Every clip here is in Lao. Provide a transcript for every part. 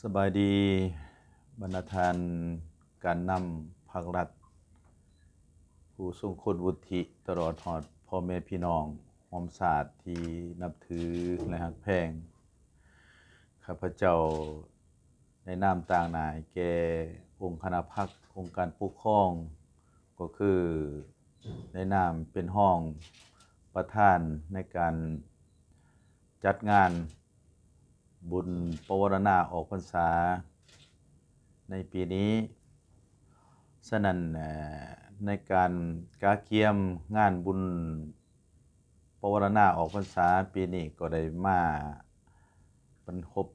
ສະບາຍດີ ບັນດາທ່ານການນຳພັກລັດ ຜູ້ຊົງຄຸນວຸດທິ ຕະຫຼອດຮອດພໍ່ແມ່ພີ່ນ້ອງຮ່ວມຊາດທີ່ນັບຖື ແລະ ຮັກແພງ. ຂ້າພະເຈົ້າໃນນາມຕາງໜ້າແກ່ອົງຄະນະພັກ ອົງການປົກຄອງ ກໍຄືໃນນາມເປັນຮອງປະທານໃນການຈັດງານ ບຸນປະວາລະນາອອກພັນສາໃນປີນີ້. ສະນັ້ນ ໃນການກະກຽມງານບຸນປະວາລະນາອອກພັນສາປີນີ້ ກໍໄດ້ມາບັນ ຄົບ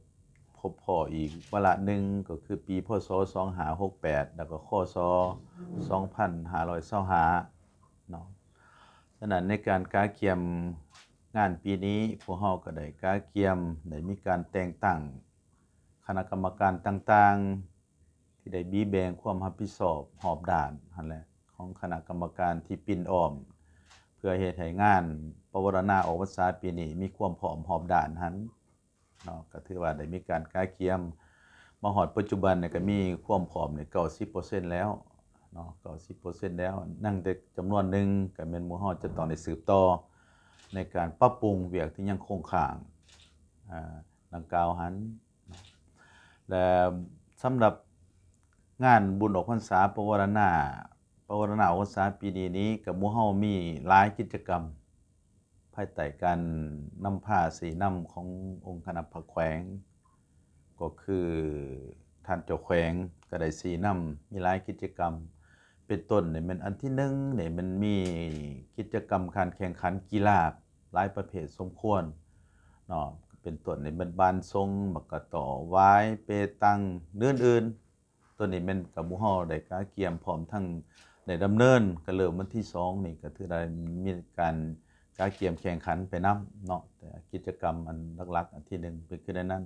ພົບພໍ້ອີກວາລະໜຶ່ງ ກໍຄືປີ ພ.ສ. ສອງຫ້າຫົກແປດ ແລ້ວກໍ ຄ.ສ. ສອງພັນຫ້າຮ້ອຍຊາວຫ້າເນາະ. ສະນັ້ນໃນການກະກຽມງານປີນີ້ ພວກເຮົາກໍໄດ້ກະກຽມ ໄດ້ມີການແຕ່ງຕັ້ງຄະນະກຳມະການຕ່າງໆ ທີ່ໄດ້ບີແບ່ງຄວາມຮັບຜິດຊອບຮອບດ້ານຫັ້ນແຫຼະ ຂອງຄະນະກຳມະການທີ່ປິ່ນອ້ອມ ເພື່ອເຮັດໃຫ້ງານປະວາລະນາອອກພັນສາປີນີ້ມີຄວາມພ້ອມຮອບດ້ານຫັ້ນເນາະ. ກໍຖືວ່າໄດ້ມີການກະກຽມ ມາຮອດປັດຈຸບັນນີ້ກໍມີຄວາມພ້ອມນີ້ເກົ້າສິບເປີເຊັນແລ້ວເນາະ ເກົ້າສິບເປີເຊັນແລ້ວ. ຍັງແຕ່ຈຳນວນໜຶ່ງກໍແມ່ນໝູ່ເຮົາຈະຕ້ອງໄດ້ສືບຕໍ່ໃນການປັບປຸງວຽກທີ່ຍັງຄົງຄ້າງ ອາ ດັ່ງກ່າວຫັ້ນ. ແລະ ສຳລັບງານບຸນອອກພັນສາປະວາລະນາ ປະວາລະນາອອກພັນສາປີນີ້ນີ້ ກໍໝູ່ເຮົາມີຫຼາຍກິດຈະກຳ ພາຍໃຕ້ການນຳພາຊີ້ນຳຂອງອົງຄະນະພັກແຂວງ ກໍຄືທ່ານເຈົ້າແຂວງກໍໄດ້ຊີ້ນຳ ມີຫຼາຍກິດຈະກຳ ເປັນຕົ້ນນີ້ແມ່ນອັນທີໜຶ່ງນີ້ ມັນມີກິດຈະກຳການແຂ່ງຂັນກິລາຫຼາຍປະເພດສົມຄວນເນາະ ເປັນຕົ້ນນີ້ແມ່ນບານຊົງ ໝາກກະຕໍ້ ຫວາຍ ເປຕັງ ຫຼືອື່ນໆ. ໂຕນີ້ແມ່ນກັບໝູ່ເຮົາໄດ້ກະກຽມ ພ້ອມທັງໄດ້ດຳເນີນ ກະເລີ່ມວັນທີສອງນີ້ ກະຖືໄດ້ມີການກະກຽມແຂ່ງຂັນໄປນຳເນາະ. ແຕ່ກິດຈະກຳອັນຫຼັກໆ ອັນທີໜຶ່ງເປັນຄືໃນນັ້ນ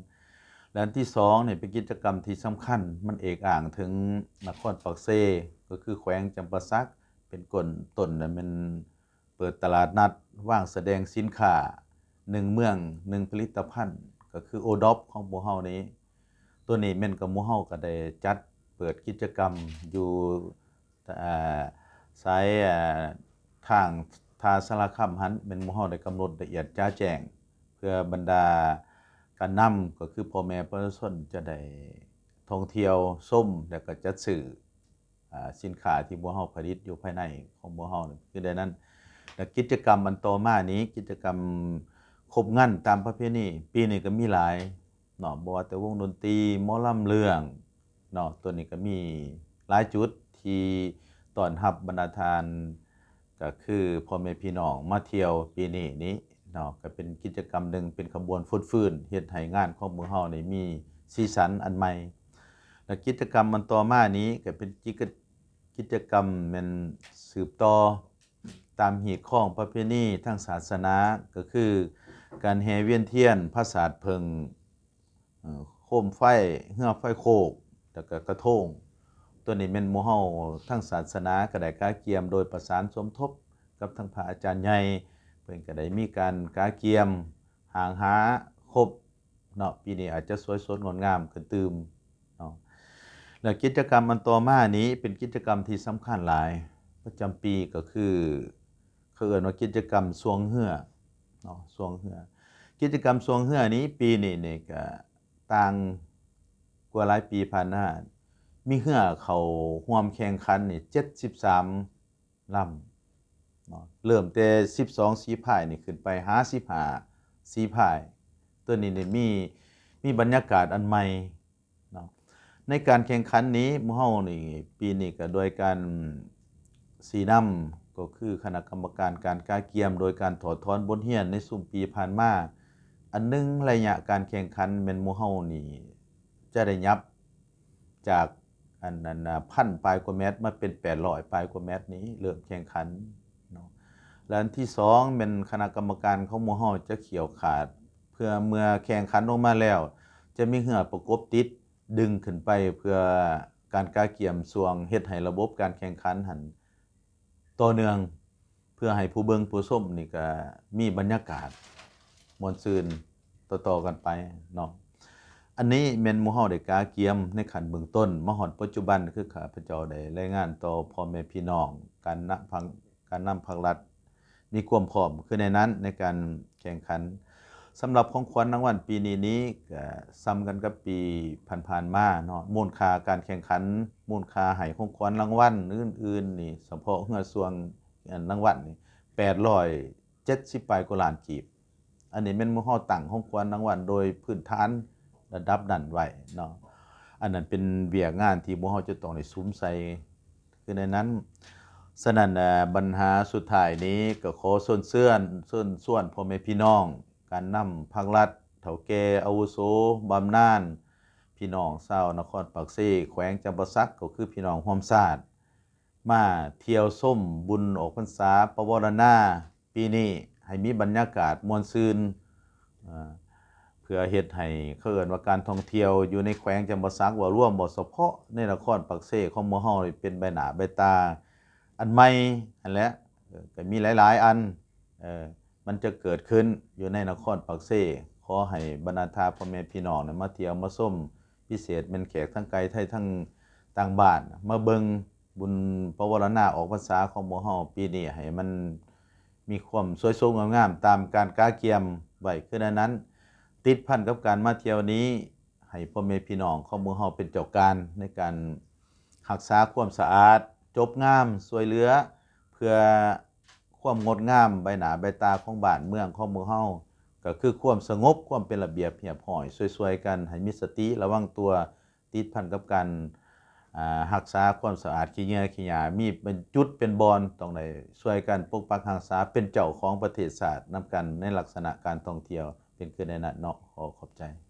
ແລະ ອັນທີສອງນີ້ເປັນກິດຈະກຳທີ່ສຳຄັນ ມັນເອກອ້າງເຖິງນະຄອນປາກເຊ ກໍຄືແຂວງຈຳປາສັກ ເປັນຕົ້ນ ຕົ້ນນັ້ນແມ່ນ ເປີດຕະຫຼາດນັດວາງສະແດງສິນຄ້າ ໜຶ່ງເມືອງ ໜຶ່ງຜະລິດຕະພັນ ກໍຄືໂອດອບຂອງພວກເຮົານີ້. ໂຕນີ້ແມ່ນກະໝູ່ເຮົາກະໄດ້ຈັດເປີດກິດຈະກຳຢູ່ ອາ ສາຍ ອາ ທາງທ່າສາລະຄຳຫັ້ນ ແມ່ນໝູ່ເຮົາໄດ້ກຳນົດລະອຽດຈະແຈ້ງ ເພື່ອບັນດາການນຳ ກໍຄືພໍ່ແມ່ປະຊາຊົນຈະໄດ້ທ່ອງທ່ຽວຊົມ ແລະ ກະຈັດຊື້ ອາ ສິນຄ້າທີ່ໝູ່ເຮົາຜະລິດຢູ່ພາຍໃນຂອງໝູ່ເຮົານີ້ ຄືໃນນັ້ນ. ແລະ ກິດຈະກຳອັນຕໍ່ມານີ້ ກິດຈະກຳຄົບງັນຕາມປະເພນີ ປີນີ້ກໍມີຫຼາຍເນາະ ບໍ່ວ່າແຕ່ວົງດົນຕີ ໝໍລຳເລື່ອງເນາະ ໂຕນີ້ກໍມີຫຼາຍຈຸດທີ່ຕ້ອນຮັບບັນດາທ່ານ ກໍຄືພໍ່ແມ່ພີ່ນ້ອງມາທ່ຽວປີນີ້ນີ້ເນາະ ກໍເປັນກິດຈະກຳໜຶ່ງ ເປັນຂະບວນຟົດຟື້ນ ເຮັດໃຫ້ງານຂອງໝູ່ເຮົານີ້ມີສີສັນອັນໃໝ່. ແລະ ກິດຈະກຳອັນຕໍ່ມານີ້ກໍເປັນກິດ ກິດຈະກຳແມ່ນສືບຕໍ່ຕາມຮີດຄອງປະເພນີທາງສາສະໜາ ກໍຄືການແຫ່ວຽນທຽນ ພະສາດເຜິ້ງ ເອີ ໂຄມໄຟ ເຮືອໄຟໂຄກ ແລ້ວກະກະທົງ. ໂຕນີ້ແມ່ນໝູ່ເຮົາທາງສາສະໜາກະໄດ້ກະກຽມໂດຍປະສານສົມທົບກັບທາງພະອາຈານໃຫຍ່ ເພິ່ນກະໄດ້ມີການກະກຽມຮ່າງຫາຄົບເນາະ ປີນີ້ອາດຈະສວຍສົດງົດງາມຂຶ້ນຕື່ມເນາະ. ແລ້ວກິດຈະກຳອັນຕໍ່ມານີ້ເປັນກິດຈະກຳທີ່ສຳຄັນຫຼາຍປະຈຳປີ ກໍຄື ເຂົາເອີ້ນວ່າກິດຈະກຳຊ່ວງເຮືອເນາະ ຊ່ວງເຮືອ. ກິດຈະກຳຊ່ວງເຮືອນີ້ ປີນີ້ນີ້ກະຕ່າງກວ່າຫຼາຍປີຜ່ານມາ ມີເຮືອເຂົ້າຮ່ວມແຂ່ງຂັນນີ້ເຈັດສິບສາມລຳເນາະ ເລີ່ມແຕ່ສິບສອງສີພາຍນີ້ຂຶ້ນໄປຫາສິບຫ້າສີພາຍ. ໂຕນີ້ນີ້ມີ ມີບັນຍາກາດອັນໃໝ່ ເນາະ ໃນການແຂ່ງຂັນນີ້ ໝູ່ເຮົານີ້ ປີນີ້ກໍໂດຍການຊີ້ນຳ ກໍຄືຄະນະກຳມະການການກະກຽມ ໂດຍການຖອດຖອນບົດຮຽນໃນຊຸມປີຜ່ານມາ. ອັນໜຶ່ງ ໄລຍະການແຂ່ງຂັນແມ່ນໝູ່ເຮົານີ້ຈະໄດ້ຫຍັບຈາກອັນ ອັນ ອັນ ອາ ພັນປາຍກວ່າແມັດ ມາເປັນແປດຮ້ອຍປາຍກວ່າແມັດນີ້ ເລີ່ມແຂ່ງຂັນເນາະ. ແລະ ອັນທີສອງ ແມ່ນຄະນະກຳມະການຂອງໝູ່ເຮົາຈະຂຽວຂາດ ເພື່ອເມື່ອແຂ່ງຂັນລົງມາແລ້ວ ຈະມີເຮືອປະກົບຕິດ ດຶງຂຶ້ນໄປເພື່ອການກະກຽມຊ່ວງ ເຮັດໃຫ້ລະບົບການແຂ່ງຂັນຫັ້ນຕໍ່ເນື່ອງ ເພື່ອໃຫ້ຜູ້ເບິ່ງຜູ້ຊົມນີ້ກະມີບັນຍາກາດມ່ວນຊື່ນຕໍ່ໆກັນໄປເນາະ. ອັນນີ້ແມ່ນໝູ່ເຮົາໄດ້ກະກຽມໃນຂັ້ນເບື້ອງຕົ້ນ. ມາຮອດປັດຈຸບັນ ຄືຂ້າພະເຈົ້າໄດ້ລາຍງານຕໍ່ພໍ່ແມ່ພີ່ນ້ອງ, ການນຳພັກ, ການນຳພັກລັດມີຄວາມພ້ອມຄືໃນນັ້ນໃນການແຂ່ງຂັນ. ສຳລັບຂອງຂວັນລາງວັນປີນີ້ນີ້ ກະສ່ຳກັນກັບປີຜ່ານໆມາເນາະ. ມູນຄ່າການແຂ່ງຂັນ, ມູນຄ່າໃຫ້ຂອງຂວັນລາງວັນອື່ນໆນີ້ ສະເພາະເຮືອຊ່ວງ ອັນ ລາງວັນນີ້ ແປດຮ້ອຍເຈັດສິບປາຍກວ່າລ້ານກີບ. ອັນນີ້ແມ່ນໝູ່ເຮົາຕັ້ງຂອງຂວັນລາງວັນໂດຍພື້ນຖານລະດັບນັ້ນໄວ້ເນາະ. ອັນນັ້ນເປັນວຽກງານທີ່ໝູ່ເຮົາຈະຕ້ອງໄດ້ສຸມໃສ່ຄືໃນນັ້ນ. ສະນັ້ນ ບັນຫາສຸດທ້າຍນີ້ກໍຂໍເຊີນເຊືອນ, ເຊີນຊວນພໍ່ແມ່ພີ່ນ້ອງ, ການນຳພັກລັດ, ເຖົ້າແກ່ອາວຸໂສ, ບຳນານ, ພີ່ນ້ອງຊາວນະຄອນປາກເຊ, ແຂວງຈຳປາສັກ, ກໍຄືພີ່ນ້ອງຮ່ວມຊາດ ມາທ່ຽວຊົມບຸນອອກພັນສາປະວາລະນາປີນີ້ ໃຫ້ມີບັນຍາກາດມ່ວນຊື່ນ, ເອີ ເພື່ອເຮັດໃຫ້ ເຂົາເອີ້ນວ່າການທ່ອງທ່ຽວຢູ່ໃນແຂວງຈຳປາສັກວ່າລວມ, ບໍ່ສະເພາະໃນນະຄອນປາກເຊຂອງໝູ່ເຮົານີ້ ເປັນໃບໜ້າໃບຕາອັນໃໝ່ຫັ້ນແຫຼະ. ເອີ ກໍມີຫຼາຍໆອັນ ເອີ ມັນຈະເກີດຂຶ້ນຢູ່ໃນນະຄອນປາກເຊ. ຂໍໃຫ້ບັນດາທ່ານພໍ່ແມ່ພີ່ນ້ອງໄດ້ມາທ່ຽວມາຊົມ, ພິເສດແມ່ນແຂກທັງໄກໄທ ທັງຕ່າງບ້ານ ມາເບິ່ງບຸນປະວາລະນາອອກພັນສາຂອງໝູ່ເຮົາປີນີ້ ໃຫ້ມັນມີຄວາມສວຍສົດງົດງາມຕາມການກະກຽມໄວ້ຄືໃນນັ້ນ. ຕິດພັນກັບການມາທ່ຽວນີ້ ໃຫ້ພໍ່ແມ່ພີ່ນ້ອງຂອງໝູ່ເຮົາເປັນເຈົ້າການໃນການຮັກສາຄວາມສະອາດ, ຈົບງາມ, ຊ່ວຍເຫຼືອ ເພື່ອຄວາມງົດງາມໃບໜ້າໃບຕາຂອງບ້ານເມືອງຂອງໝູ່ເຮົາ, ກໍຄືຄວາມສະຫງົບ, ຄວາມເປັນລະບຽບຮຽບຮ້ອຍ, ຊ່ວຍໆກັນໃຫ້ມີສະຕິລະວັງຕົວ, ຕິດພັນກັບການ ອາ ຮັກສາຄວາມສະອາດຂີ້ເຫຍື້ອຂີ້ຫຍ້າ, ມີເປັນຈຸດເປັນບ່ອນ, ຕ້ອງໄດ້ຊ່ວຍກັນປົກປັກຮັກສາ, ເປັນເຈົ້າຂອງປະເທດຊາດນຳກັນໃນລັກສະນະການທ່ອງທ່ຽວ ເປັນຄືໃນນັ້ນເນາະ. ຂໍຂອບໃຈ.